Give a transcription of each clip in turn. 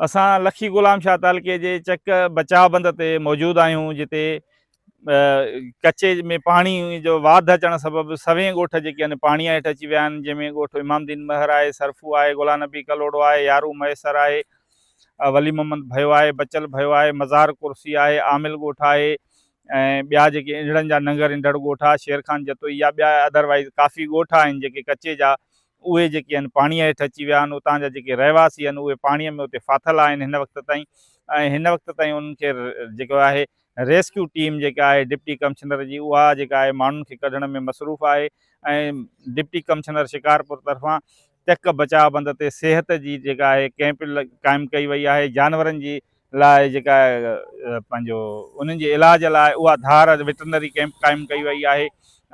اسان لکي غلام شاهه تعلقي جي چڪ بچاء بند تي موجود آهيون جتي ڪچي ۾ پاڻي جو واڌ اچڻ سبب سوين ڳوٺ جيڪي آهن پاڻي هيٺ اچي ويا آهن جنهن ۾ ڳوٺ امام الدين مهر آهي سرفو آهي غلام نبي ڪلهوڙو آهي يارو مهيسر آهي ولي محمد ڀيو آهي بچل ڀيو آهي مزار ڪرسي آهي عامل ڳوٺ آهي ۽ ٻيا جيڪي انڙن جا ننگر انڊڙ ڳوٺ آهي شير خان جتوئي يا ٻيا ادروائز ڪافي ڳوٺ آهن جيڪي ڪچي جا اهي جيڪي آهن پاڻيء هيٺ اچي ويا آهن، اتان جا جيڪي رهواسي آهن اهي پاڻيء ۾ اتي ڦاٿل آهن هن وقت تائين ۽ هن وقت تائين انهن کي جيڪو آهي ريسڪيو ٽيم جيڪا آهي ڊپٽي ڪمشنر جي اها جيڪا آهي ماڻهن کي ڪڍڻ ۾ مصروف آهي ۽ ڊپٽي ڪمشنر شڪارپور طرفان چڪ بچاء بند تي صحت جي جيڪا آهي ڪئمپ قائم ڪئي وئي آهي جانورن جي لاء جيڪا پنهنجو انهن جي علاج لاء اها ڌار وٽرنري ڪئمپ قائم ڪئي وئي آهي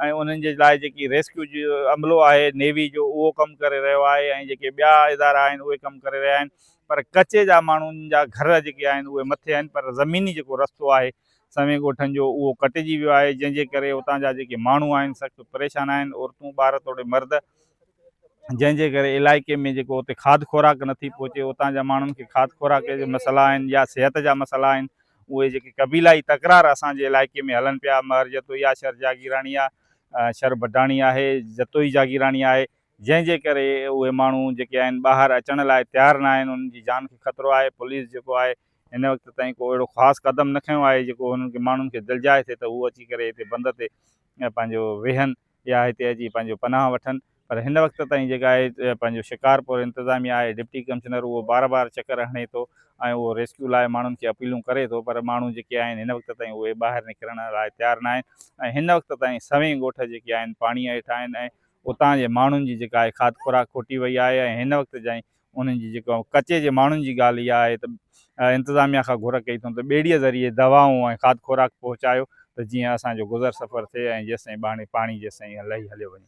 ۽ انهن جي لاء جيڪي ريسڪيو جو عملو آهي نيوي جو اهو ڪم ڪري رهيو آهي ۽ جيڪي ٻيا ادارا آهن اهي ڪم ڪري رهيا آهن پر ڪچي جا ماڻهن جا گهر جيڪي آهن اهي مٿي آهن پر زميني جيڪو رستو آهي سوين ڳوٺن جو اهو ڪٽجي ويو آهي جنهن جي ڪري اتان جا جيڪي ماڻهو آهن سخت پريشان آهن عورتون ٻار توڙي مرد جنهن جي ڪري علائقي ۾ جيڪو اتي کاڌ خوراڪ نٿي پهچي اتان جا ماڻهن کي کاڌ خوراڪ جا مسئلا آهن يا صحت جا مسئلا آهن اهي جيڪي قبيلائي تڪرار اسان جي علائقي ۾ هلن پيا مهر جتوئي آ شھر جاگيراڻي آ شھر بڊاڻي آهي جتوئي جاگيراڻي آهي جنهن جي ڪري اهي ماڻهو جيڪي آهن ٻاهر اچڻ لاء تيار نه آهن انهن جي جان کي خطرو آهي پوليس جيڪو آهي هن وقت تائين ڪو اهڙو خاص قدم نه کنيو آهي جيڪو انهن کي ماڻهن کي دلجاء ٿئي ته هو اچي ڪري هتي بند تي پنهنجو ويهن يا هتي اچي پنهنجو پناهه وٺن پر هن وقت تائين جيڪا آهي پنهنجو شڪارپور انتظاميا آهي ڊپٽي ڪمشنر اهو بار بار چڪر هڻي ٿو ۽ اهو ريسڪيو لاء ماڻهن کي اپيلون ڪري ٿو پر ماڻهو جيڪي آهن هن وقت تائين اهي ٻاهر نڪرڻ لاء تيار نه آهن ۽ هن وقت تائين سوين ڳوٺ جيڪي آهن پاڻي هيٺ آهن ۽ اتان جي ماڻهن جي جيڪا آهي کاڌ خوراڪ کوٽي وئي آهي ۽ هن وقت جائين انهن جي جيڪو ڪچي جي ماڻهن جي ڳالهه اها آهي ته انتظاميا کان گهر ڪئي اٿئون ته ٻيڙيء ذريعي دوائون ۽ کاڌ خوراڪ پهچايو ته جيئن اسان جو گذر سفر ٿئي ۽ جيستائين ٻاڻي پاڻي جيستائين لهي هليو وڃي.